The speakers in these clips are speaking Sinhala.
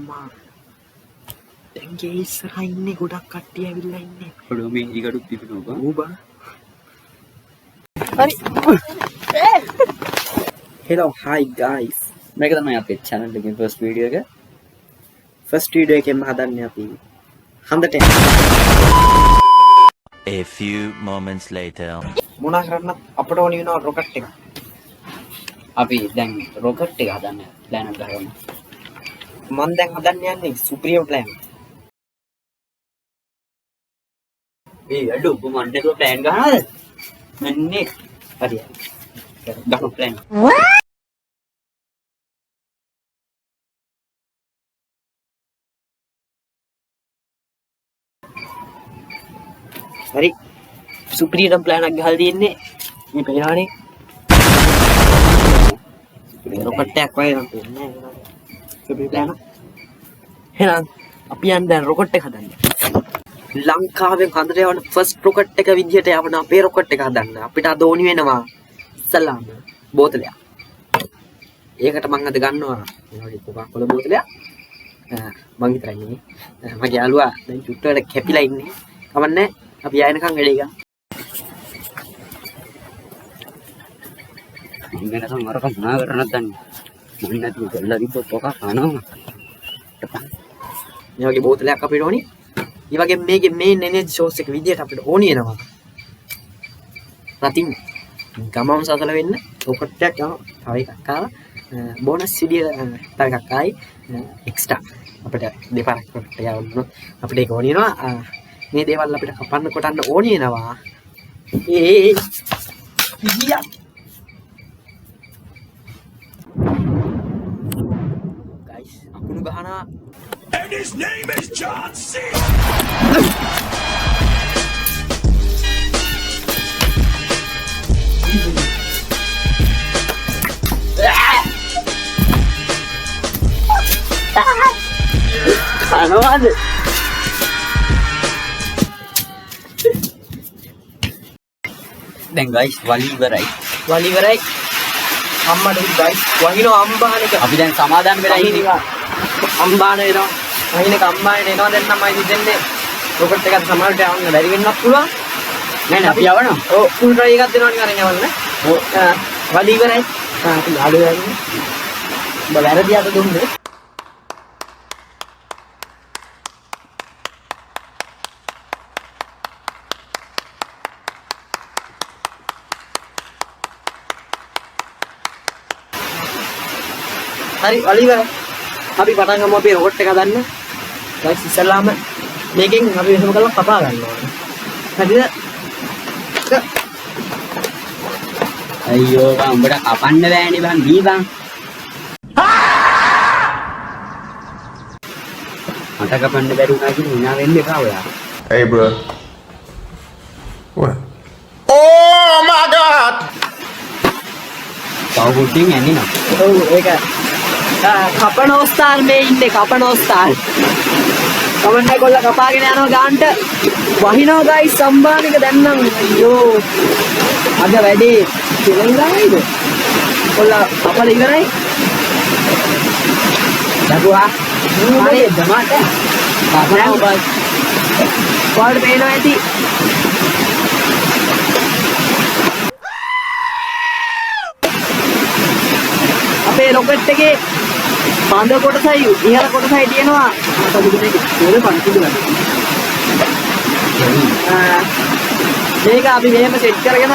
අම්මා. දැන් ගේ ඉස්සරහා ඉන්නේ ගොඩක් කට්ටිය ඇවිල්ලා ඉන්නේ. ඔළුව මේ ඉගඩුත් තිබෙනවා බං. ඌ බං. හරි. Hello, hi guys. මේක තමයි අපේ channel එකේ first video එක. First video එකෙන්ම හදන්නේ අපි හන්දට යන්න. A few moments later. මොනා කරන්නත් අපට ඕනි වෙනවා රොකට් එක. අපි දැන් රොකට් එක හදන්න ප්ලෑන් එකක් ගහගමු. මං දැන් හදන්න යන්නේ සුපිරියම ප්ලෑන්. ඒ අඩෝ ඔබ මන් නැතුව ප්ලෑන් ගහනවද? මන්නේ හරි හරි. ගහමු ප්ලෑන්. හරි. සුපිරියටම ප්ලෑන් එකක් ගහලා තියෙන්නේ. මේ පේනවනේ. රොකට් එකක් වගේ නම් පේන්නේ නෑ. සුපිරි ප්ලෑන් එක. එහෙනම් අපි යන්න දැන් රොකට් එක හදන්න. ලංකාවෙන් හඳට යවන ෆස්ට් රොකට් එක විදිහට යවන අපේ රොකට් එක හදන්න අපිට අද ඕනි වෙනවා ඉස්සල්ලාම බෝතලයක්. ඒකට මං අද ගන්නවා මේ වගේ කොකා කොලා බෝතලයක්. මං විතරයි නෙමෙයි. මගේ යාළුවා දැන් චුට්ටකට කැපිලා ඉන්නේ. කමන්නේ අපි ආයෙනකන් වැඩේ ගමු. මං වෙනකන් අරක මොනා කරන්නද දන්නේ. මං නැතුව ගල්ලා තිබ්බොත් ඔක කනවා. මේ වගේ බෝතලයක් අපිට ඕනි. ඒ වගේම මේකේ මේන් එනර්ජි සෝස් එක විදියට අපිට ඕනි වෙනවා. රතින් ගමම සසල වෙන්න රොකට් එකක් යනවා. තව එකක් ආවා. බෝනස් විදියට තව එකක් ආයි. එක්ස්ට්‍රා අපිට දෙපාරක් රොකට් එක යවන්න වුණොත් අපිට ඒක ඕනි වෙනවා. මේ දේවල් අපිට කපන්න කොටන්න ඕනි වෙනවා. ඒ ගියා. ගයිස් අකුණු ගහනවා. And his name is John C. කනවාද? දැන් ගයිස් වලි ඉවරයි. වලි ඉවරයි. අම්මට ගයිස් වහිනවා අම්බාන එක. අපි දැන් සමාදන් වෙලා ඉන්නේ. අම්බාන එනවා. වහින එක අම්බාන එනවා. දැන් නම් මම හිතන්නේ රොකට් එකක් සමහරට යවන්න බැරි වෙන්නත් පුළුවන්. නෑ නෑ අපි යවනවා. ඔව් ෆුල් ට්‍රයි එකක් දෙනවා නිකන් යවන්න. ඔව්. වලි ඉවරයි. අපි යාළුවෝ යන්නේ. උඹ වැරදි අත දුන්නේ. හරි වලි ඉවරයි. අපි පටන් ගමු අපේ රොකට් එක හදන්න. ගයිස් ඉස්සල්ලාම මේකෙන් අපි මෙහෙම කරලා කපා ගන්න ඕනේ. හරිද? අයියෝ බං උඹට කපන්න බෑනේ බං දී බං. මට කපන්න බැරි වුණා කියලා hina වෙන්න එපා ඔයා. Hey, bro. What? Oh my God! තව පොඩ්ඩෙන් ඇන්නේ නෑ. ඔව් ඒක කපනෝස්තාර් මේ ඉන්නේ කපනෝස්තාර්. කමන්නේ කොල්ල කපාගෙන යනවා ගාන්ට. වහිනවා ගයිස් සම්බානික දැන් නම් අයියෝ. අද වැඩේ කියලා ඉවරයිද? කොල්ල කපලා ඉවරයි. දරුවා හරි. දමාට කපනවා බස්. ඔයාලට පේනවා ඇති. අපේ රොකට් එකේ බඳ කොටසයි ඉහළ කොටසයි තියෙනවා. මොකද මේක පොළ පන්තිද වගේ. මේක අපි මෙහෙම සෙට් කරගෙන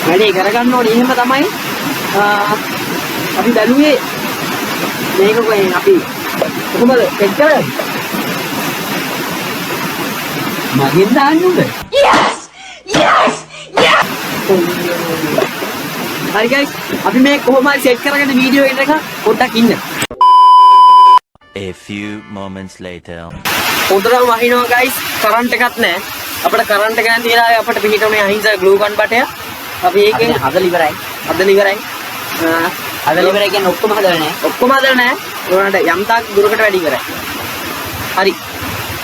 වැඩේ කරගන්න ඕනේ. එහෙම තමයි. අපි බැලුවේ මේක කොහෙන් අපි කොහොමද සෙට් කරගන්නේ? මගෙන් දාන්න උඹ. Yes! Yes! Yes! හරි ගයිස් අපි මේ කොහොම හරි සෙට් කරගෙන වීඩියෝ එක එක පොඩ්ඩක් ඉන්න. A few moments later. හොඳටම වහිනවා ගයිස් කරන්ට් එකක් නෑ. අපිට කරන්ට් එක නැති වෙලාවේ අපිට පිහිටුනේ අහිංසක ග්ලූ ගන් බටය. අපි ඒකෙන් හදලා ඉවරයි. හදලා ඉවරයි. හදලා ඉවරයි කියන්නේ ඔක්කොම හදලා නෑ. ඔක්කොම හදලා නෑ. ඒ වුණාට යම් තාක් දුරකට වැඩි ඉවරයි. හරි.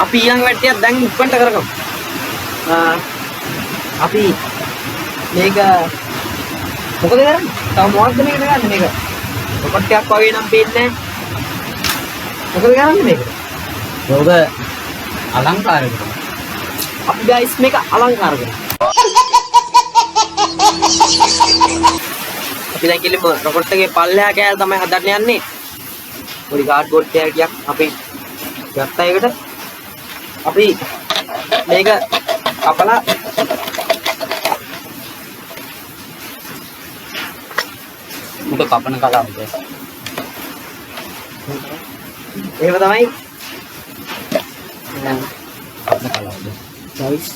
අපි ඊළඟ වැට්ටියක් දැන් ඉක්මනට කරගමු. අපි මේක මොකද කරන්නේ? තව මොකක්ද මේකට ගන්න මේක? රොකට් එකක් වගේ නම් පේන්නේ නෑ. මොකද කරන්නේ මේකට? ඔබ අලංකාර කරනවා. අපි ගයිස් මේක අලංකාර කරනවා. අපි දැන් කෙලින්ම රොකට් එකේ පල්ලෙහා කෑල්ල තමයි හදන්න යන්නේ. පොඩි කාඩ්බෝඩ් කෑලි ටිකක් අපි ගත්තා ඒකට. අපි මේක කපලා මොකද කපන කලාවද? එහෙම තමයි කපන කලාවද? ගයිස්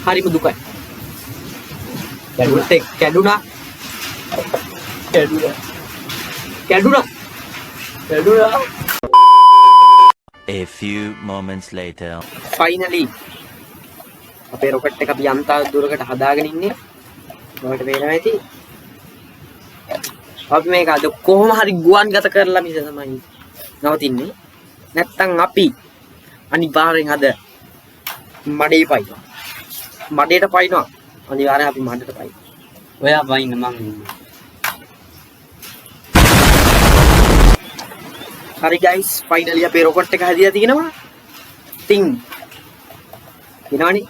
හරිම දුකයි. රොකට් එක කැඩුනා. කැඩුනා. කැඩුනා. කැඩුනා. A few moments later. Finally අපේ රොකට් එක අපි යන්තා දුරකට හදාගෙන ඉන්නේ. ඔයාලට පේනවා ඇති. අපි මේක අද කොහොම හරි ගුවන් ගත කරලා මිස තමයි නවතින්නේ. නැත්තම් අපි අනිවාර්යෙන් අද මඩේ පයින්නවා. මඩේට පයින්නවා. අනිවාර්යෙන් අපි මඩට පයින්නවා. ඔයා පයින්න මං ඉන්න. හරි ගයිස්, ෆයිනලි අපේ රොකට් එක හැදිලා තියෙනවා. ඉතින් එනවනේ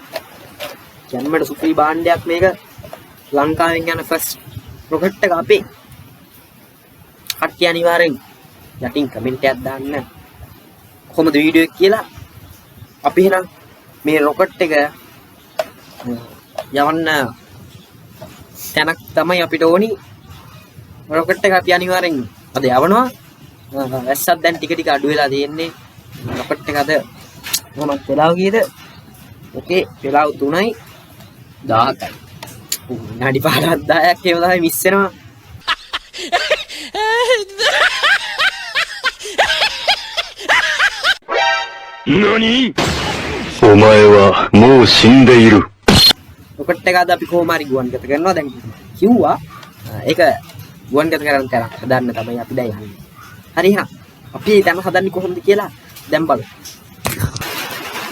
ජන්මට සුපිරි භාණ්ඩයක් මේක. ලංකාවෙන් යන ෆස්ට් රොකට් එක අපේ. කට්ටිය අනිවාර්යෙන් යටින් කමෙන්ට් එකක් දාන්න කොහොමද වීඩියෝ එක කියලා. අපි එහෙනම් මේ රොකට් එක යවන්න තැනක් තමයි අපිට ඕනි. රොකට් එක අපි අනිවාර්යෙන් අද යවනවා. වැස්සක් දැන් ටික ටික අඩු වෙලා තියෙන්නේ. රොකට් එක අද කොහොමද වෙලාව කීයද? ඕකේ වෙලාව 3යි 17යි. විනාඩි 15ක් 10ක් එහෙම තමයි මිස් වෙනවා. 何お前はもう死んでいる。 රොකට් එක අද අපි කොහොම හරි ගුවන් ගත කරනවා. දැන් කිව්වා ඒක ගුවන් ගත කරන්න තැනක් හදන්න තමයි අපි දැන් යන්නේ. හරි එහෙනම් අපි තැන හදන්නේ කොහොමද කියලා දැන් බලමු.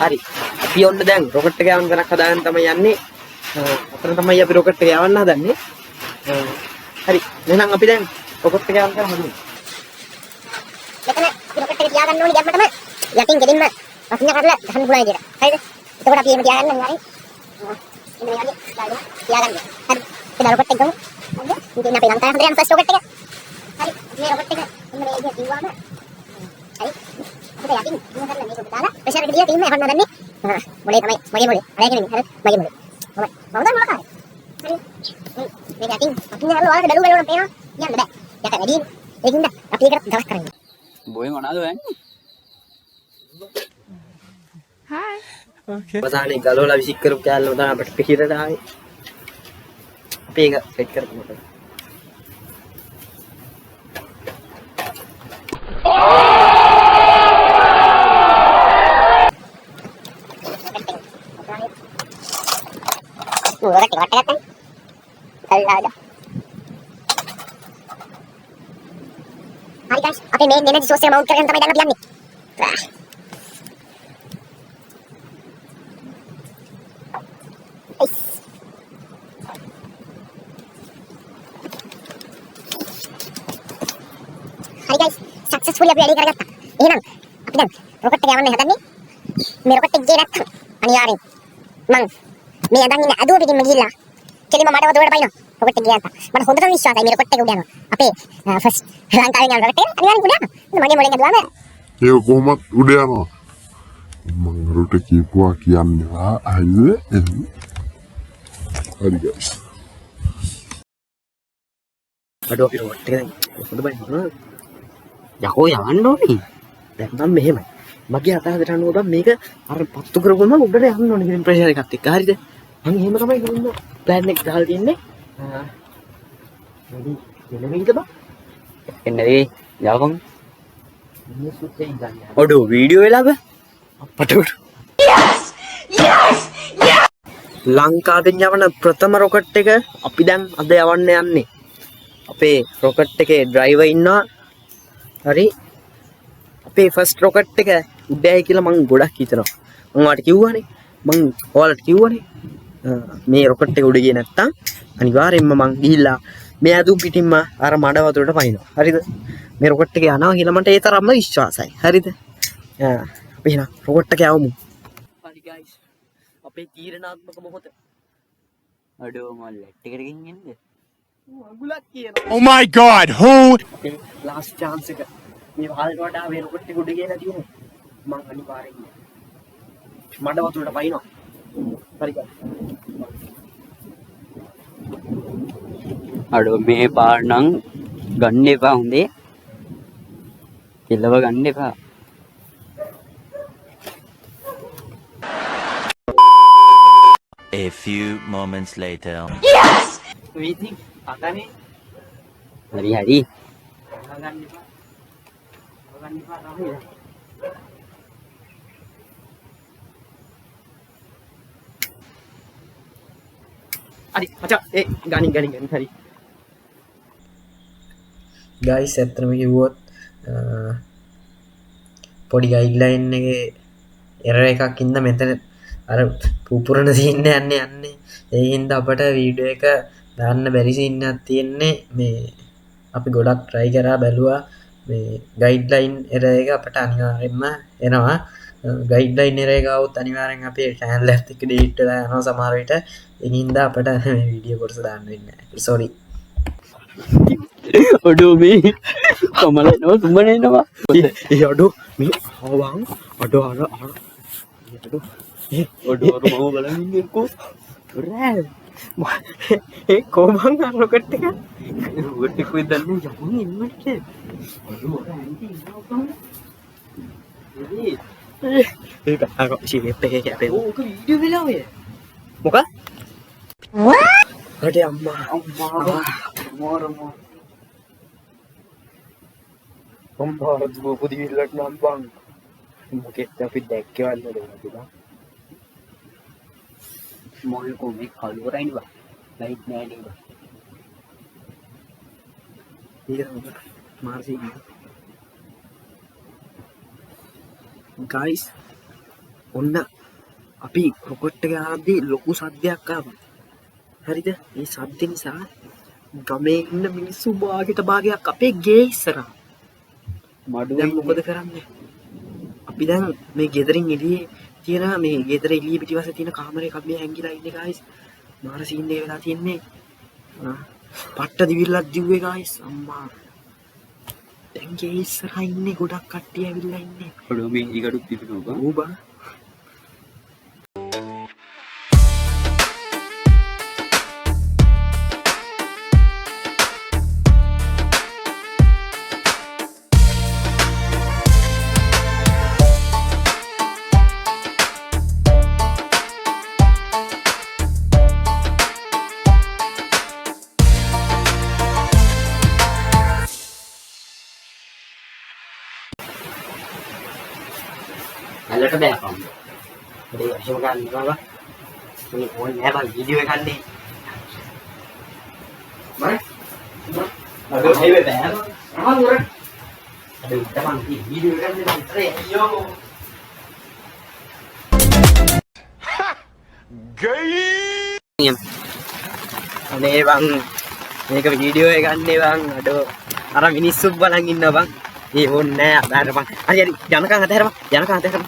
හරි අපි ඔන්න දැන් රොකට් එක යවන්න තැනක් හදාගන්න තමයි යන්නේ. අතන තමයි අපි රොකට් එක යවන්න හදන්නේ. හරි එහෙනම් අපි දැන් රොකට් එක යවන්න තැන හදමු. මෙතන අපි රොකට් එක තියාගන්න ඕනි ගැම්මටම යටින් ගෙලින්ම වසින්න කරලා ගහන්න පුළුවන් විදියට. හරිද? එතකොට අපි එහෙම තියාගන්න අනිවාර්යෙන්. මෙන්න මේ වගේ දාගෙන තියාගන්න. හරි. එතන රොකට් එක ගමු. හරිද? ඉතින් අපේ ලංකාවේ හොඳට යන ෆස්ට් රොකට් එක. හරි. මේ රොකට් එක මෙන්න මේ විදියට කිව්වම හරි. අපිට යටින් මෙහෙම කරලා මේක උඩ දාලා ප්‍රෙෂර් එක දීලා ටීම් එක යවන්න හදන්නේ. මොලේ තමයි මගේ මොලේ. අර ඒක නෙමෙයි. හරි. මගේ මොලේ. මම දන්න මොලකාරය. හරි. මේක යටින් වසින්න කරලා ඔයාලට බැලුව බැලුවම පේනවා. කියන්න බෑ. යට වැඩි. ඒකින්ද අපි ඒකට දවස් කරන්නේ. බොයි මොනවද හොයන්නේ? අවසානයේ ගලවලා විසික් කරපු කෑල්ලම තමයි අපිට පිහිරට ආවේ. අපි ඒක සෙට් කරමු. රොකට් එක වට ගත්තනේ. කල්ලාද. හරි ගයිස්, අපේ මේන් එනර්ජි සෝස් එක මවුන්ට් කරගෙන තමයි දැන් අපි යන්නේ. හරි ගයිස්, සක්සස්ෆුලි අපි වැඩේ කරගත්තා. එහෙනම් අපි දැන් රොකට් එක යවන්න හදන්නේ. මේ රොකට් එක ගියේ නැත්නම් අනිවාර්යෙන් මං මේ ඇඳන් ඉන්න ඇදුව පිටින්ම ගිහිල්ලා කෙලින්ම මඩ වතුරට පයින්නවා. රොකට් එක ගියා නැත්නම් මට හොඳටම විශ්වාසයි මේ රොකට් එක උඩ යනවා. අපේ ෆස්ට් ලංකාවෙන් යන රොකට් එක අනිවාර්යෙන් උඩ යනවා. මගේ මොලෙන් ඇදුවාම ඒක කොහොමත් උඩ යනවා. මං අරුට කියපුවා කියන්නවා හරිද? හරි ගයිස්. අඩෝ අපි රොකට් එක දැන් කොහොමද බයි මොනවද? යකෝ යවන්න ඕනේ. දැන් නම් මෙහෙමයි. මගේ අදහසට අනුව බං මේක අර පත්තු කරපුවම උඩට යන්න ඕනේ කියන ප්‍රෙෂර් එකත් එක්ක. හරිද? මං එහෙම තමයි ගොන්න ප්ලෑන් එක ගහලා තියන්නේ. වැඩි වෙන වෙයිද බං? එන්න වෙයි. යවපන්. මිනිස්සුත් එක්ක ගන්න. ඔඩෝ වීඩියෝ වෙලා බ. අපට උඩ. ලංකාවෙන් යවන ප්‍රථම රොකට් එක අපි දැන් අද යවන්න යන්නේ. අපේ රොකට් එකේ ඩ්‍රයිවර් ඉන්නවා. හරි. අපේ ෆස්ට් රොකට් එක උඩයයි කියලා මං ගොඩක් හිතනවා. මං ඔයාලට කිව්වනේ. මං ඔයාලට කිව්වනේ. මේ රොකට් එක උඩ ගියේ නැත්තම් අනිවාර්යෙන්ම මං ගිහිල්ලා මේ ඇදුම් පිටින්ම අර මඩ වතුරට පනිනවා. හරිද? මේ රොකට් එක යනවා කියලා මට ඒ තරම්ම විශ්වාසයි. හරිද? අපි එහෙනම් රොකට් එක යවමු. හරි ගයිස්. අපේ තීරණාත්මක මොහොත. අඩෝ මල් ලැට් එකට ගෙන් එන්නද? අඟුලක් කියනවා. Oh my god, who අපේ ලාස්ට් චාන්ස් එක. මේ වහලට වඩා මේ රොකට් එක උඩ ගිහලා තියෙනවා. මං අනිවාර්යෙන්ම මඩ වතුරට පනිනවා. හරි ගයිස්. අඩෝ මේ පාර නම් ගන්න එපා හොඳේ. කෙලව ගන්න එපා. A few moments later. මේ ඉතින් අතනේ හරි හරි. ගන්න එපා. ගන්න එපා තමයි. හරි මචං ඒ ගනින් ගනින් ගනින් හරි. ගයිස් ඇත්තටම කිව්වොත් පොඩි ගයිඩ්ලයින් එකේ එරර් එකක් ඉඳ මෙතන අර පුපුරන සීන් එක යන්නේ ඒ හින්දා අපට වීඩියෝ එක දාන්න බැරි සීන් එකක් තියෙන්නේ. මේ අපි ගොඩක් ට්‍රයි කරා බැලුවා මේ ගයිඩ්ලයින් එරර් එක අපට අනිවාර්යෙන්ම එනවා. ගයිඩ්ලයින් එරර් එක આવොත් අනිවාර්යෙන් අපේ චැනල් එකත් එක්ක ඩිලීට් වෙලා යනවා සමහර විට. ඒ හින්දා අපට මේ වීඩියෝ කොටස දාන්න වෙන්නේ නැහැ. සෝරි. අඩෝ මේ කමල එනවා සුමන එනවා. ඒ අඩෝ මේ ආවන් අඩෝ අර අර අඩෝ ඒ අඩෝ අර මම බලන් ඉන්නේ කො රෑ ඒ කොහොමන් අර රොකට් එක රොකට් එක කොහෙද දන්නේ යමන් එන්නට අඩෝ අර ඇන්ටි ඉන්නවා කොහොමද ඒ අර ෂේප් එකේ කැපේ ඕක වීඩියෝ වෙලා ඔය මොකක් අඩේ අම්මා අම්මා මාරම අම්මා අර දුව පොඩි විල්ලක් නම් බං මොකෙත් අපි දැක්කේවත් නේද බං මොල් කො මේ කළුවරයිනේ බං ලයිට් නෑ නේ බං ඒක තමයි මාර සීන් එක. ගයිස් ඔන්න අපි රොකට් එක ආද්දී ලොකු සද්දයක් ආවා. හරිද? මේ සද්ද නිසා ගමේ ඉන්න මිනිස්සු භාගෙට භාගයක් අපේ ගේ ඉස්සරහා. මඩුව දැන් මොකද කරන්නේ? අපි දැන් මේ ගෙදරින් එළියේ තියෙන මේ ගෙදර එළිය පිටිපස්සේ තියෙන කාමරේ අපි හැංගිලා ඉන්නේ ගයිස්. මාර සීන් එක වෙලා තියෙන්නේ. පට්ට දිවිල්ලක් දිව්වේ ගයිස් අම්මා. දැන් ගේ ඉස්සරහා ඉන්නේ ගොඩක් කට්ටිය ඇවිල්ලා ඉන්නේ. අඩෝ මේ ඉරිකඩුත් තිබෙනවා බං. ඌ බං. ඇලට බෑ කවුද? අඩේ එහෙම ගන්න එපා බං. මේ ඕනේ නෑ බං වීඩියෝ එකක් නේ. බං අඩෝ මේ බෑ බං. ආ උර. අඩේ ඉන්න බං මේ වීඩියෝ එකක් නේ බං ඉතරේ අයියෝ. අනේ බං මේක වීඩියෝ එකක් නේ බං. අඩෝ අර මිනිස්සු බලන් ඉන්නවා බං. ඒ ඕනේ නෑ අතහැර බං. හරි හරි යනකන් අතහැර බං. යනකන් අතහැර බං.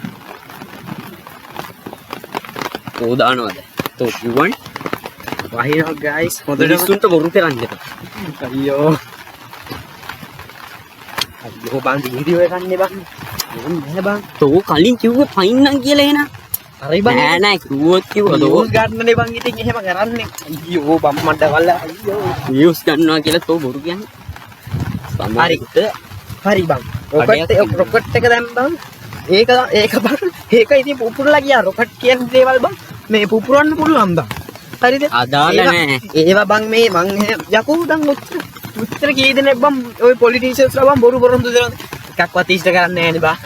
තෝ දානවද? තෝ කිව්වනේ. වහිනවා ගයිස් හොඳටම මිනිස්සුන්ට බොරු කරන්න එපා. අයියෝ අයියෝ බං වීඩියෝ එකක් නේ බං. ඕනේ නෑ බං. තෝ කලින් කිව්වේ පයින්නම් කියලා එහෙනම්. හරි බං. නෑ නෑ කිව්වොත් කිව්වා තෝ නිවුස් ගන්නනේ බං ඉතින් එහෙම කරන්නේ. අයියෝ බං මඩ වල අයියෝ. නිවුස් ගන්නවා කියලා තෝ බොරු කියන්නේ. හරි. හරි බං. රොකට් එක රොකට් එක දැන් බං. ඒක ඒක බං ඒක ඉතින් පුපුරලා ගියා. රොකට් කියන දේවල් බං මේ පුපුරන්න පුළුවන් බං. හරිද? අදාළ නෑ. ඒවා බං මේ මං යකෝ දැන් ඔච්චර ඔච්චර කී දෙනෙක් බං ඔය පොලිටිෂියන්ස්ලා බං බොරු බොරොන්දු දෙනවද? එකක්වත් ඉෂ්ට කරන්නේ නෑනේ බං.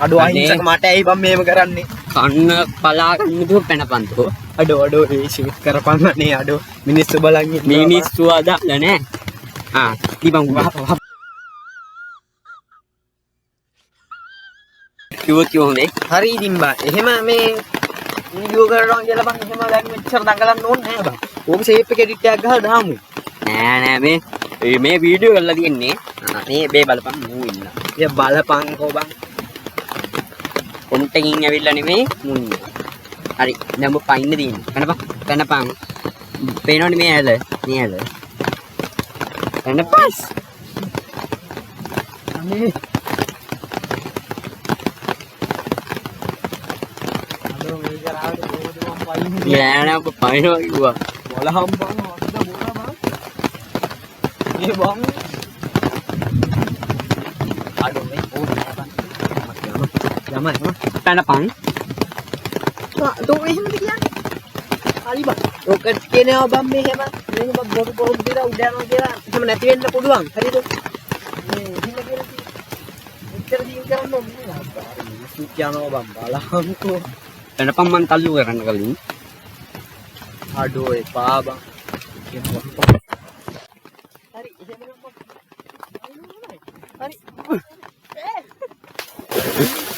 අඩෝ අහිංසක මට ඇයි බං මේව කරන්නේ? කන්න පලා ගන්න දුව පැනපන් තෝ. අඩෝ අඩෝ ඒ ෂේප් කරපන් අනේ අඩෝ මිනිස්සු බලන් ඉන්නවා. මිනිස්සු අදාළ නෑ. ආ දීපන් වහ වහ කිව්වොත් කිව්ව හොඳේ. හරි ඉතින් බං එහෙම මේ වීඩියෝ කරනවා කියලා බං එහෙම දැන් මෙච්චර දඟලන්න ඕනේ නෑ බං. ඕක ෂේප් එක එඩිට් එකක් ගහලා දාමු. නෑ නෑ මේ මේ වීඩියෝ කරලා තියෙන්නේ. මේ මේ බලපන් මූ ඉන්නවා. ඒ බලපන්කෝ බං. ෆොන්ට් එකකින් ඇවිල්ලා නෙමෙයි මුන් ඉන්නවා. හරි දැන් ඔබ පයින්න තියෙන්නේ. පැනපන් පැනපන්. පේනවනේ මේ ඇල මේ ඇල. පැනපන්. අනේ අඩෝ මේ කරාවට කොහොමද මං පයින්නේ? නෑ නෑ ඔබ පයින්නවා කිව්වා. බලහම් බං හොඳ බොන බං. මේ බං අඩෝ මේ ඕන නෑ බං. යම යම යම. පැනපන්. දෝ එහෙමද කියන්නේ? හරි බං. රොකට් කියනවා බං මෙහෙම මෙහෙම බොරු බොරු දීලා උඩ යනවා කියලා එහෙම නැති වෙන්න පුළුවන්. හරිද? මේ එහෙම කියලා එච්චර දීන් කරන්න ඕනේ නෑ. අර මිනිස්සු යනවා බං බලහන්කෝ. පැනපන් මං තල්ලු කරන්න කලින්. අඩෝ එපා බං. හරි එහෙම නම් බං. හරි.